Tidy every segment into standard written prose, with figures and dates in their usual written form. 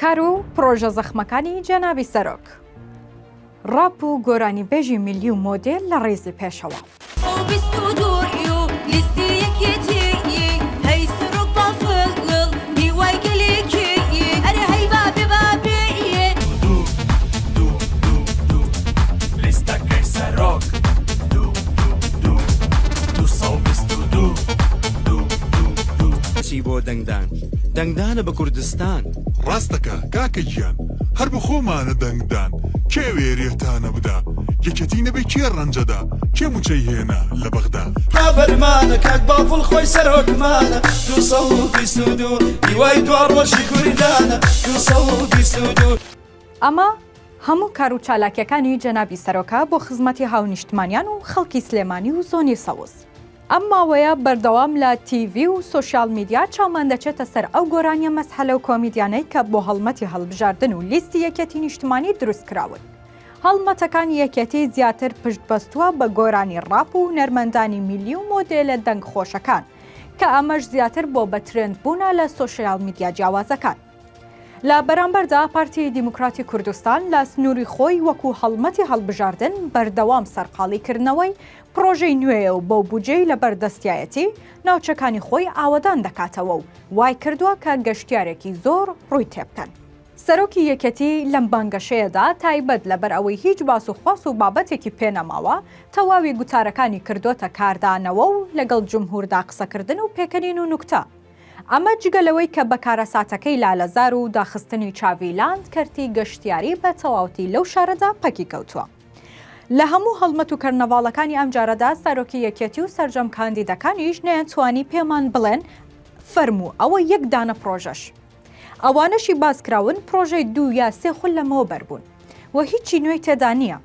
کار و پڕۆژە زەخمەکانی جەنابی سەرۆک. ڕاپ و گۆرانیبێژی میللی و مۆدێل لە ڕیزی پێشەوە. چی بۆ دەنگدان؟ دەنگدانە بە کوردستان. ڕاست دەکا کاکە گیان هەر بە خۆمانە دەنگ دان کێ وێرێتانە بدا یەکێتی نەبێ کێ ڕەنجەدا کێ موچەی هێنا لە بەغدا. ڕابەرمانە کاک بافڵ خۆی سەرۆکمانە 222 هیوای دواڕۆژی کوردانە 222. ئەمە هەموو کار و چالاکیەکانی جەنابی سەرۆکە بۆ خزمەتی هاونیشتمانیان و خەڵکی سلێمانی و زۆنی سەوز. ئەم ماوەیە بەردەوام لە تیڤی و سۆشیال میدیا چاومان دەچێتە سەر ئەو گۆرانیە مەسحەلە و کۆمیدیانەی کە بۆ هەڵمەتی هەڵبژاردن و لیستی یەکێتی نیشتمانی دروست کراون. هەڵمەتەکانی یەکێتی زیاتر پشت بەستووە بە گۆرانی ڕاپ و هونەرمەندانی میللی و مۆدێلە دەنگ خۆشەکان کە ئەمەش زیاتر بۆ بە ترێند بوونە لە سۆشیال میدیا جیاوازەکان. لە بەرامبەردا پارتی دیموکراتی کوردستان لە سنووری خۆی وەکو هەڵمەتی هەڵبژاردن بەردەوام سەرقاڵی کردنەوەی پڕۆژەی نوێیە و بەو بودجەی لەبەر دەستیایەتی ناوچەکانی خۆی ئاوەدان دەکاتەوە و وای کردووە کە گەشتیارێکی زۆر ڕووی تێبکەن. سەرۆکی یەکێتی لەم بانگەشەیەدا تایبەت لەبەر ئەوەی هیچ باس و خواس و بابەتێکی پێ نەماوە تەواوی گوتارەکانی کردۆتە کاردانەوە و لەگەڵ جمهوردا قسەکردن و پێکەنین و نوکتە. ئەمە جگە لەوەی کە بە کارەساتەکەی لالەزار و داخستنی چاڤیلاند کەرتی گەشتیاری بە تەواوەتی لەو شارەدا پەکی کەوتووە. لە هەموو هەڵمەت و کەرنەڤاڵەکانی ئەمجارەدا سەرۆکی یەکێتی و سەرجەم کاندیدەکانیش نەیانتوانی پێمان بڵێن فەرموو ئەوە یەک دانە پڕۆژەش. ئەوانەشی باسکراون پڕۆژەی دوو یا سێ خول لەمەوبەر بوون و هیچی نوێی تێدا نییە.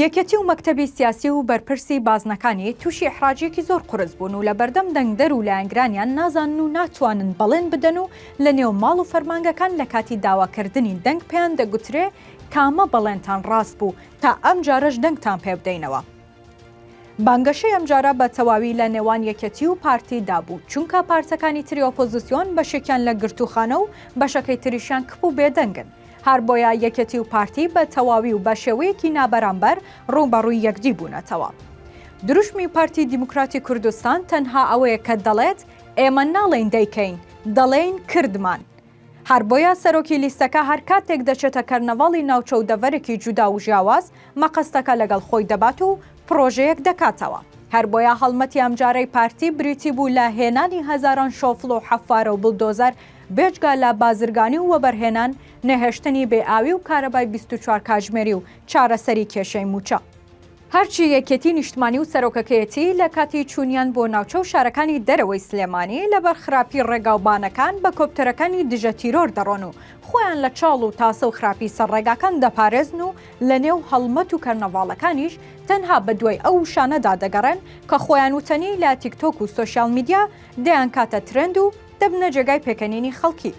یەکێتی و مەکتەبی سیاسی و بەرپرسی بازنەکانی تووشی ئیحراجیەکی زۆر قورس بوون و لەبەردەم دەنگدەر و لایەنگرانیان نازانن و ناتوانن بەڵێن بدەن و لە نێو ماڵ و فەرمانگەکان لە کاتی داواکردنی دەنگ پێیان دەگوترێ کامە بەڵێنتان ڕاست بوو تا ئەمجارەش دەنگتان پێ بدەینەوە. بانگەشەی ئەمجارە بە تەواوی لە نێوان یەکێتی و پارتی دا بوو، چونکە پارتەکانی تری ئۆپۆزسیۆن بەشێکیان لە گرتووخانە و بەشەکەی تریشیان کپ و بێدەنگن. هەر بۆیە یەکێتی و پارتی بە تەواوی و بە شێوەیەکی نابەرامبەر ڕووبەڕووی یەکدی بوونەتەوە. دروشمی پارتی دیموکراتی کوردستان تەنها ئەوەیە کە دەڵێت ئێمە ناڵێین دەیکەین، دەڵێین کردمان. هەر بۆیە سەرۆکی لیستەکە هەر کاتێک دەچێتە کەرنەڤاڵی ناوچە و دەڤەرێکی جودا و جیاواز، مەقەستەکە لەگەڵ خۆی دەبات و پڕۆژەیەک دەکاتەوە. هەر بۆیە هەڵمەتی ئەمجارەی پارتی بریتی بوو لە هێنانی هەزاران شۆفڵ و حەفارە و بڵدۆزەر بێجگە لە بازرگانی و وەبەرهێنان، نەهێشتنی بێ ئاوی و کارەبای 24 کاژمێری و چارەسەری کێشەی مووچە. هەرچی یەکێتی نیشتمانی و سەرۆکەکەیەتی لە کاتی چوونیان بۆ ناوچە و شارەکانی دەرەوەی سلێمانی لەبەر خراپی ڕێگاوبانەکان بە کۆپتەرەکانی دژە تیرۆر دەڕۆن و خۆیان لە چاڵ و تاسە و خراپی سەر ڕێگاکان دەپارێزن و لە نێو هەڵمەت و کەرنەڤاڵەکانیش تەنها بە دوای ئەو وشانەدا دەگەڕێن کە خۆیان وتەنی لە تیکتۆک و سۆشیال میدیا دەیانکاتە ترێند و دەبنە جێگای پێکەنینی خەڵکی.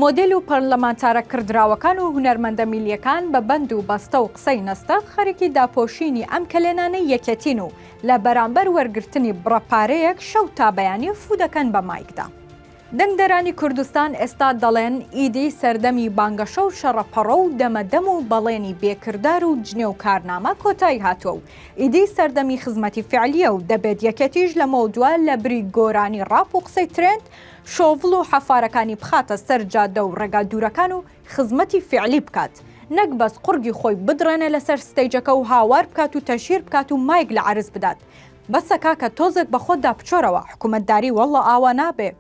مۆدێل و پەرلەمانتارە کڕدراوەکان و هونەرمەندە میللیەکان بە بەند و بەستە و قسەی نەستەق خەریکی داپۆشینی ئەم کەلێنانەی یەکێتین و لە بەرامبەر وەرگرتنی بڕە پارەیەک شەو تا بەیانی فوو دەکەن بە مایکدا. دەنگدەرانی کوردستان ئێستا دەڵێن ئیدی سەردەمی بانگەشە و شەڕە پەڕۆ و دەمە دەم و بەڵێنی بێ کردار و جنێو کارنامە کۆتایی هاتووە و ئیدی سەردەمی خزمەتی فیعلییە و دەبێت یەکێتیش لەمەودوا لەبری گۆرانی ڕاپ و قسەی ترێند شۆڤڵ و حەفارەکانی بخاتە سەر جادە و ڕێگا دوورەکان و خزمەتی فیعلی بکات نەک بەس قوڕگی خۆی بدڕێنێ لەسەر ستەیجەکە و هاوار بکات و تەشهیر بکات و مایک لە عەرز بدات بەسە کاکە تۆزێک بە خۆتدا بچۆرەوە حکومەتداری واللە ئاوا نابێ.